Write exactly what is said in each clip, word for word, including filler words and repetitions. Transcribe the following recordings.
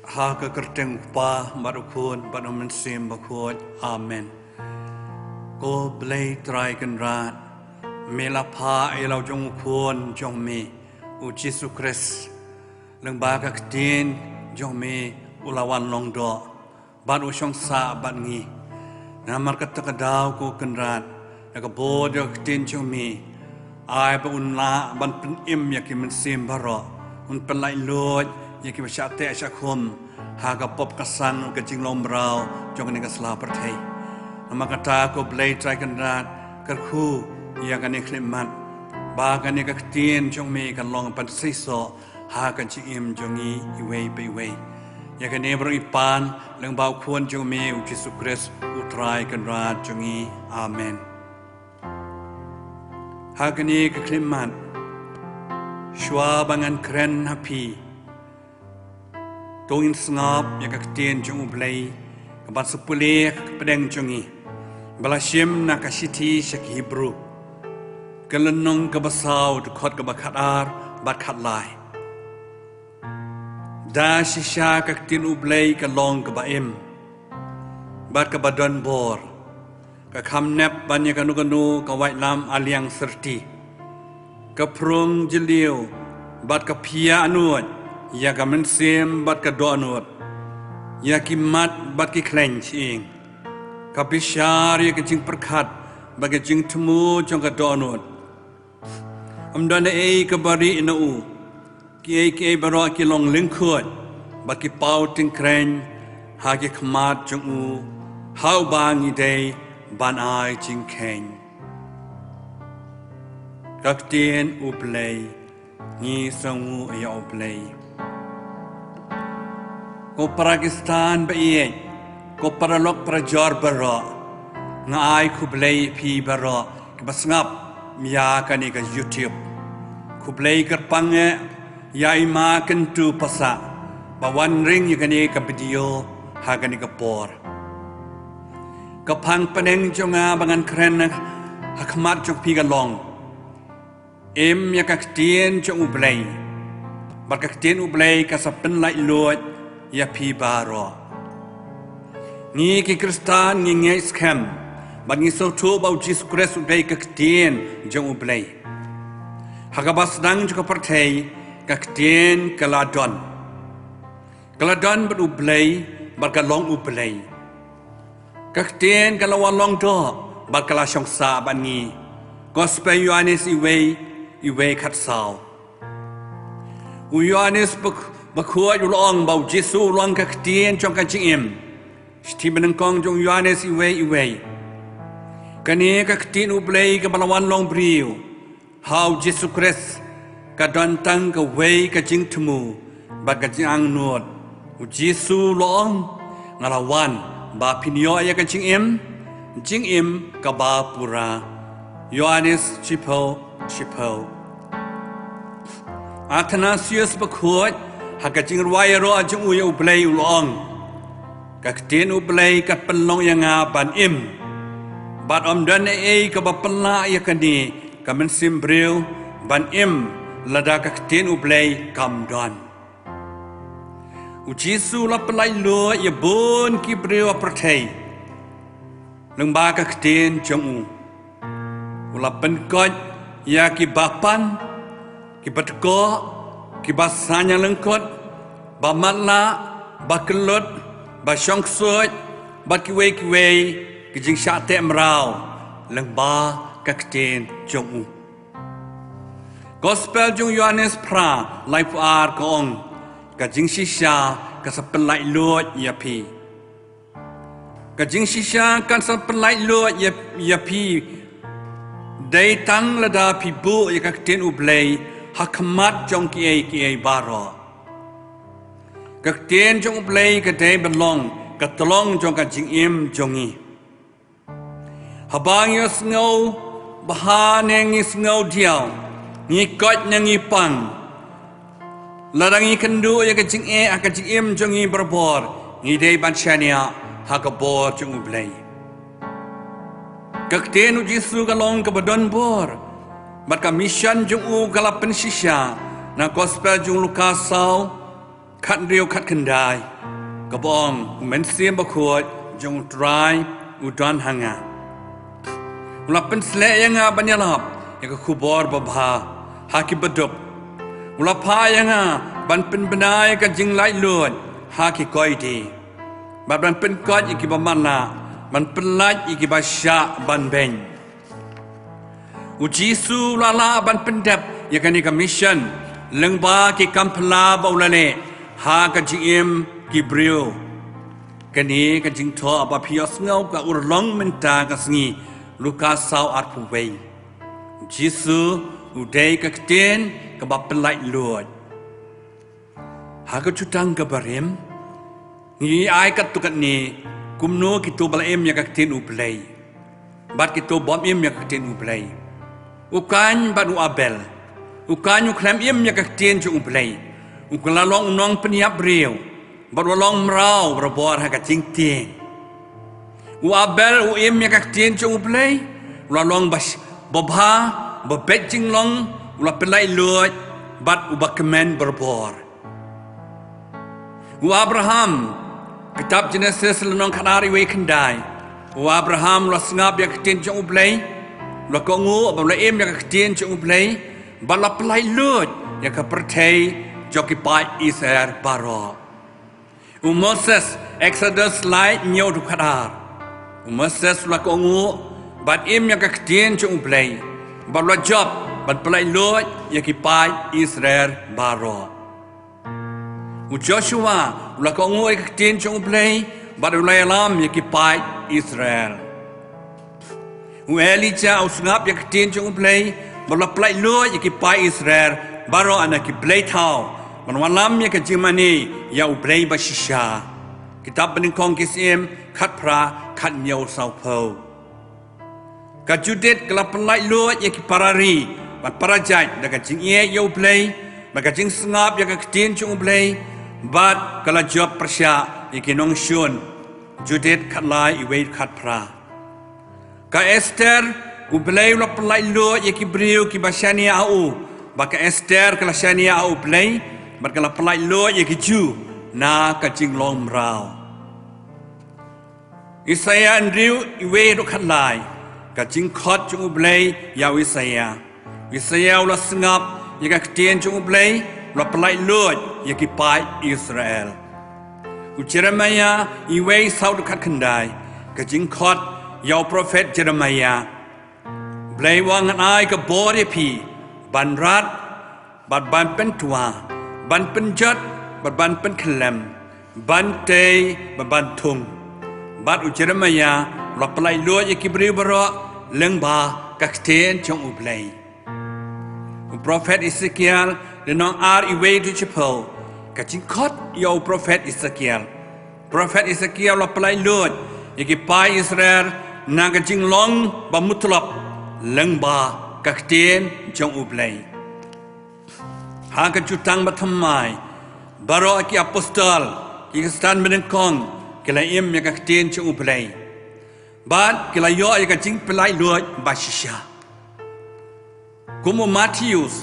Ha ka kyrteng u Kpa bad u Khun bad u Mynsiem Bakhuid. Amen. Ko Blei Trai Kynrad, me la phah ïa la u jong u Khun jong me, u Jisu Khrist, lyngba ka ktien jong me u la wan long doh bad u shong sah bad ngi. Namar kata ka daw ko Kynrad, da ka bor jong ka ktien jong me, ai ba un lah ban pynim ïa ki mynsiem baroh, un pynlait luid ïa ki ba shah teh shah khum ha ka pop ka sang ka jinglong mraw jong kane ka sla pyrthei. Namar kata ko Blei Trai Kynrad, kyrkhu ïa kane ka khyllipmat, ba kane ka ktien jong me kan long ban seisoh ha ka jingim jong ngi iwei pa iwei. Ïa kane baroh ngi pan lyngba u Khun jong me u Jisu Khrist, u Trai Kynrad jong ngi. Amen. Ha kane ka khyllipmat, shuwa ba ngan kren ha phi, to ngin sngap ïa ka ktien jong u Blei, ka ban sa pule ha ka pdeng jong ngi, ba la shim na ka shithi sha ki Hebru, ka lynnong kaba saw, dkhot kaba khatar bad khatlai. Da shisha ka ktien u Blei ka long kaba im bad kaba don bor, ka kham nep ban ïa kano kano ka waitlam aliang syrti, ka phrung jylliew bad ka phiah nud ïa ka mynsiem bad ka dohnud, ïa ki mat bad ki khleiñ shyieng, ka bishar ïa ka jingpyrkhat bad ka jingthmu jong ka dohnud. Ym don ei kaba rieh na u. Kiei kiei baroh ki long lyngkhuid bad ki paw tyngkreiñ ha ki khmat jong u, ha uba ngi dei ban ai jingkheiñ. Ka ktien u Blei. Ngi sngewnguh ïa u Blei. Ko para Khristan ba ïeit, ko paralok parajor baroh, nga ai khublei ïa phi baroh kiba sngap ïa kane ka YouTube. Khublei kyrpang eh ïa i Ma Kyntu Passah ba wan ring ïa kane ka video ha kane ka por. Ka phang bneng jong nga ba ngan kren ha khmat jong phi ka long: Im ïa ka ktien jong u Blei, bad ka ktien u Blei ka sa pynlait luid ïa phi baroh. Ngi ki Khristan ngi ngeit skhem bad ngi sngewthuh ba u Jisu Khrist u dei ka ktien jong u Blei. Ha kaba sdang jong ka pyrthei ka ktien ka la don. Ka la don bad u Blei bad ka long u Blei. Ka ktien ka la wan long doh bad ka la shong sah bad ngi. Gospel Ïoannis iwei, iwei khatsaw. U Ïoannis bak-, bakhuid u la ong ba u Jisu u long ka ktien jong ka jingim. Shithi banyngkong jong u Ïoannis iwei, iwei. Kane ka ktien u Blei kaba la wan long briew, ha u Jisu Khrist ka don tang kawei ka jingthmu bad ka jingangnud. U Jisu u la ong, nga la wan ba phin ïoh ïa ka jingim, jingim kaba pura. Ïoannis shiphew, shiphew. Athanasius bakhuid ha ka jingrwai ïaroh jong u ïa u Blei u la ong, ka ktien u Blei ka pynlong ïa nga ban im. Bad ym don ei ei kaba pynlah ïa kane ka mynsiem briew ban im lada ka ktien u Blei kam don. U Jisu u la pynlait luid ïa bun ki briew ha pyrthei lyngba ka ktien jong u. U la pynkoit ïa ki ba pan, ki ba tkoh, ki ba saiñ lyngkot, ba matlah, ba kyllut, ba shongksuid, bad kiwei kiwei ki jingshah teh mraw lyngba ka ktien jong u. Gospel jong u Ïoannis phra, laiphew ar ka ong, ka jingshisha ka sa pynlait luid ïa phi. Ka jingshisha kan sa pynlait luid ïa, ïa phi dei tang lada phi buh ïa ka ktien u Blei ha khmat jong kiei kiei baroh. Ka ktien jong u Blei ka dei ban long ka tyllong jong ka jingim jong ngi. Haba ngi sngew bha ne ngi sngew diaw, ngi koit ne ngi pang, lada ngi kynduh ïa ka jingeh ha ka jingim jong ngi barabor, ngi dei ban shaniah ha ka bor jong u Blei. Ka ktien u Jisu ka long kaba don bor, bad ka mission jong u ka la pynshisha na gospel jong u Lukas saw, Khathynriew khatkhyndai. Kaba ong, U Mynsiem Bakhuid jong U Trai u don ha nga. U la pynsleh ïa nga ban ïalap ïa ka khubor babha ha ki baduk. U la phah ïa nga ban pynbna ïa ka jinglaitluid ha ki koidi, bad ban pynkoit ïa kiba matlah, ban pynlait ïa kiba shah ban beiñ. U Jisu u la lah ban pyndep ïa kane ka mission lyngba ki kam phylla ba u la leh ha ka jingim ki briew. Kane ka jingthoh ba phi ïohsngew ka urlong mynta ka sngi, Lukas saw arphew wei. U Jisu u dei ka ktien kaba pynlaitluid. Ha ka jutang kaba rim, ngi ai katto katne kumno kito ba la im ïa ka ktien U Blei bad kito bym im ïa ka ktien U Blei. U Kain bad u Abel. U Kain u khlem im ïa ka ktien jong U Blei. U la long u nongpynïap briew bad u la long mraw barabor ha ka jingtieng. U Abel u im ïa ka ktien jong U Blei, u la long ba sh-, babha, ba beit jinglong, u la pynlaitluid bad uba kmen barabor. U Abraham, kitab Jenesis lynnong khatar, wei khyndai. U Abraham u la sngap ïa ka ktien jong U Blei, u la kohnguh bad u la im ïa ka ktien jong U Blei, bad u la pynlaitluid ïa ka pyrthei jong ki paid Israel baroh. U Moses, Exodus lai hynñiew haduh khatar. U Moses u la kohnguh bad im ïa ka ktien jong U Blei, bad u la jop ban pynlaitluid ïa ki paid Israel baroh. U Joshua u la kohnguh ïa ka ktien jong U Blei bad u la ïalam ïa ki paid Israel. U Elijah u sngap ïa ka ktien jong U Blei bad u la pynlaitluid ïa ki paid Israel baroh na ki blei thaw, ban wallam ïa ka jingmane ïa U Blei ba shisha. Kitab Banyngkong ki Syiem khatphra, khathynñiew sawphew. Ka Judith ka la pynlaitluid ïa ki para ri bad para jait da ka jingïeit ïa U Blei bad ka jingsngap ïa ka ktien jong U Blei, bad ka la jop pyrshah ïa ki nongshun. Judith khatlai, wei khatphra. Ka Esther, U Blei u la pynlaitluid ïa ki briew kiba shaniah ha u, bad ka Esther ka la shaniah ha U Blei bad ka la pynlaitluid ïa ki Jiw na ka jinglong mraw. Isaïah hynriew, wei haduh khatlai. Ka jingkhot jong U Blei ïa u Isaïah. U Isaïah u la sngap ïa ka ktien jong U Blei, u la pynlaitluid ïa ki paid Israel. U Jeremiah wei, saw haduh khatkhyndai. Ka jingkhot ïa u prophet Jeremiah. Blei u ong, ngan ai ka bor ïa phi ban rat bad ban pyntwa, ban pynjot bad ban pynkhyllem, ban tei bad ban thung. Bad u Jeremiah u la pynlaitluid ïa ki briew baroh lyngba ka ktien jong U Blei. U prophet Esekiel, lynnong ar, wei haduh shiphew. Ka jingkhot ïa u prophet Esekiel. Prophet Esekiel u la pynlaitluid ïa ki paid Israel na ka jinglong ba mutlop lyngba ka ktien jong U Blei. Ha ka jutang bathymmai, baroh ki apostol, ki khristan banyngkong, ki la im ïa ka ktien jong U Blei bad ki la ïoh ïa ka jingpynlaitluid ba shisha. Kum u Mathaios,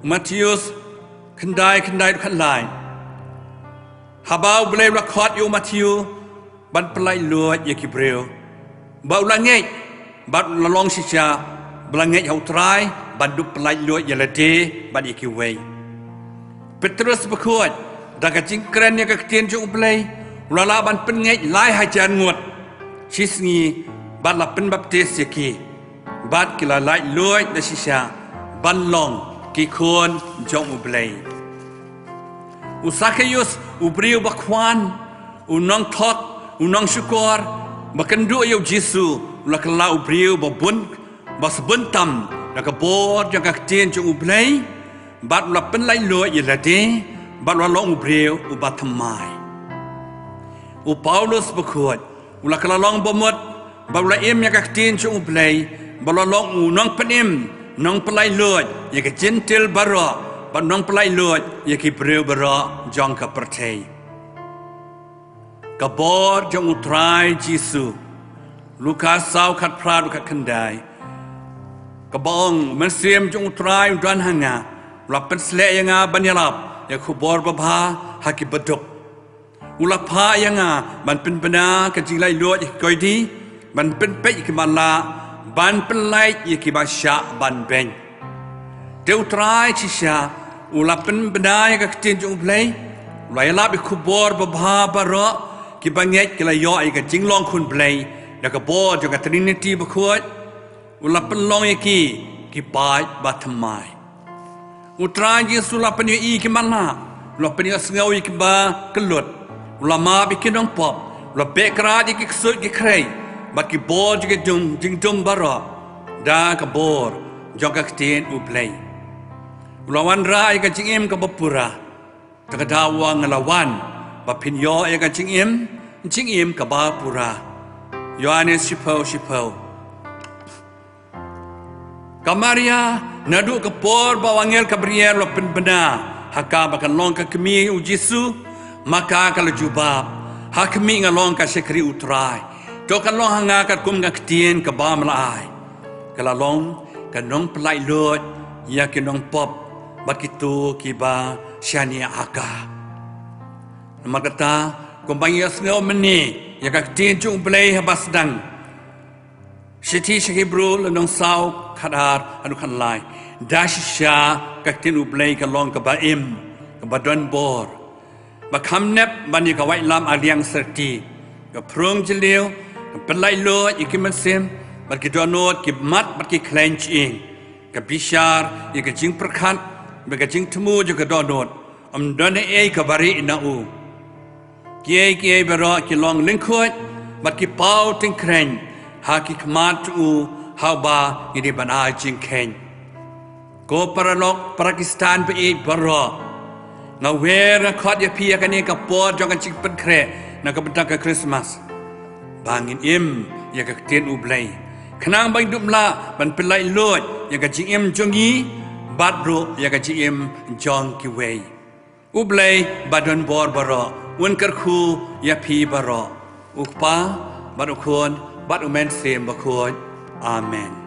u Mathaios khyndai, khyndai haduh khatlai. Haba U Blei u la khot ïa u Mathaios ban pynlaitluid ïa ki briew, bad u la ngeit, bad u la long shisha ba la ngeit ha U Trai ban dup pynlaitluid ïa lade bad ïa kiwei. Petros bakhuid, da ka jingkren ïa ka ktien jong U Blei, u la lah ban pynngeit lai hajar ngut shisngi, bad la pynbaptis ïa ki. Bad ki la laitluid da shisha ban long ki khun jong U Blei. U Sakhaios, u briew ba khwan, u nongthok, u nongshukor, ba kynduh ïa u Jisu, u la kylla u briew ba bun, ba sbun tam da ka bor jong ka ktien jong U Blei, bad u la pynlaitluid ïa lade, bad u la long u briew uba thymmai. U Paulus bakhuid, u la kylla long ba mut, bad u la im ïa ka ktien jong U Blei, bad u la long u nongpynim, nongpynlaitluid ïa ki Jentil baroh, bad nongpynlaitluid ïa ki briew baroh jong ka pyrthei. Ka bor jong U Trai Jisu. Lukas saw, khatphra haduh khatkhyndai. Kaba ong, Mynsiem jong U Trai u don ha nga, u la pynsleh ïa nga ban ïalap ïa ka khubor babha ha ki baduk. U la phah ïa nga ban pynbna ka jinglaitluid ïa ki koidi, ban pynpeit ïa ki matlah, ban pynlait ïa ki ba shah ban beiñ. Te U Trai shisha u la pynbna ïa ka ktien jong U Blei, u la ïalap ïa ki khubor babha baroh, ki bangeit ki la ïoh ïa ka jinglong khun Blei da ka bor jong ka Trinity bakhuid. U la pynlong ïa ki ki paid bathymmai. U Trai Jisu u la pynïohi ïa ki matlah, u la pynïohsngew ïa ki ba kyllut, u la map ïa ki nongpop, u la beh krad ïa ki ksuid ki khrei bad ki bor jong ki jingdum baroh da ka bor jong ka ktien U Blei. U la wanrah ïa ka jingim kaba pura. Te ka daw nga la wan ba phin ïoh ïa ka jingim, jingim kaba pura. Ïoannis shiphew shiphew. Ka Maria, naduh ka por ba u angel Gabriel u la pynbna ha ka ba kan long ka kmie U Jisu, ma ka ka la jubab: Ha khmih, nga long ka shakri U Trai. To kan long ha nga katkum ka ktien kaba me la ai. Ka la long ka nongpynlait luid ïa ki nongpop bad kito kiba shaniah ha ka. Namar kata, kumba ngi ïohsngew mynne ïa ka ktien jong U Blei haba sdang. Shithi sha ki Hebru lynnong saw, khatar haduh khatlai. Da shisha ka ktien U Blei ka long kaba im, kaba don bor, ba kham nep ban ïa ka waitlam aliang syrti, ka phrung jylliew, ka pynlait luid ïa ki mynsiem bad ki dohnud, ki mat bad ki khleiñ shyieng, ka bishar ïa ka jingpyrkhat bad ka jingthmu jong ka dohnud. Ym don ei ei kaba rieh na u. Kiei kiei baroh ki long lyngkhuid bad ki paw tyngkhreiñ ha ki khmat jong u, ha uba ngi dei ban ai jingkheiñ. Ko paralok para Khristan ba ïeit baroh, nga wer nga khot ïa phi ha kane ka por jong ka jingpynkhreh na ka bynta ka Christmas, ba ngin im ïa ka ktien U Blei, khnang ba ngin dup lah ban pynlait luid ïa ka jingim jong ngi bad ruh ïa ka jingim jong kiwei. U Blei ba don bor baroh un kyrkhu ïa phi baroh, U Kpa bad U Khun bad U Mynsiem Bakhuid. Amen.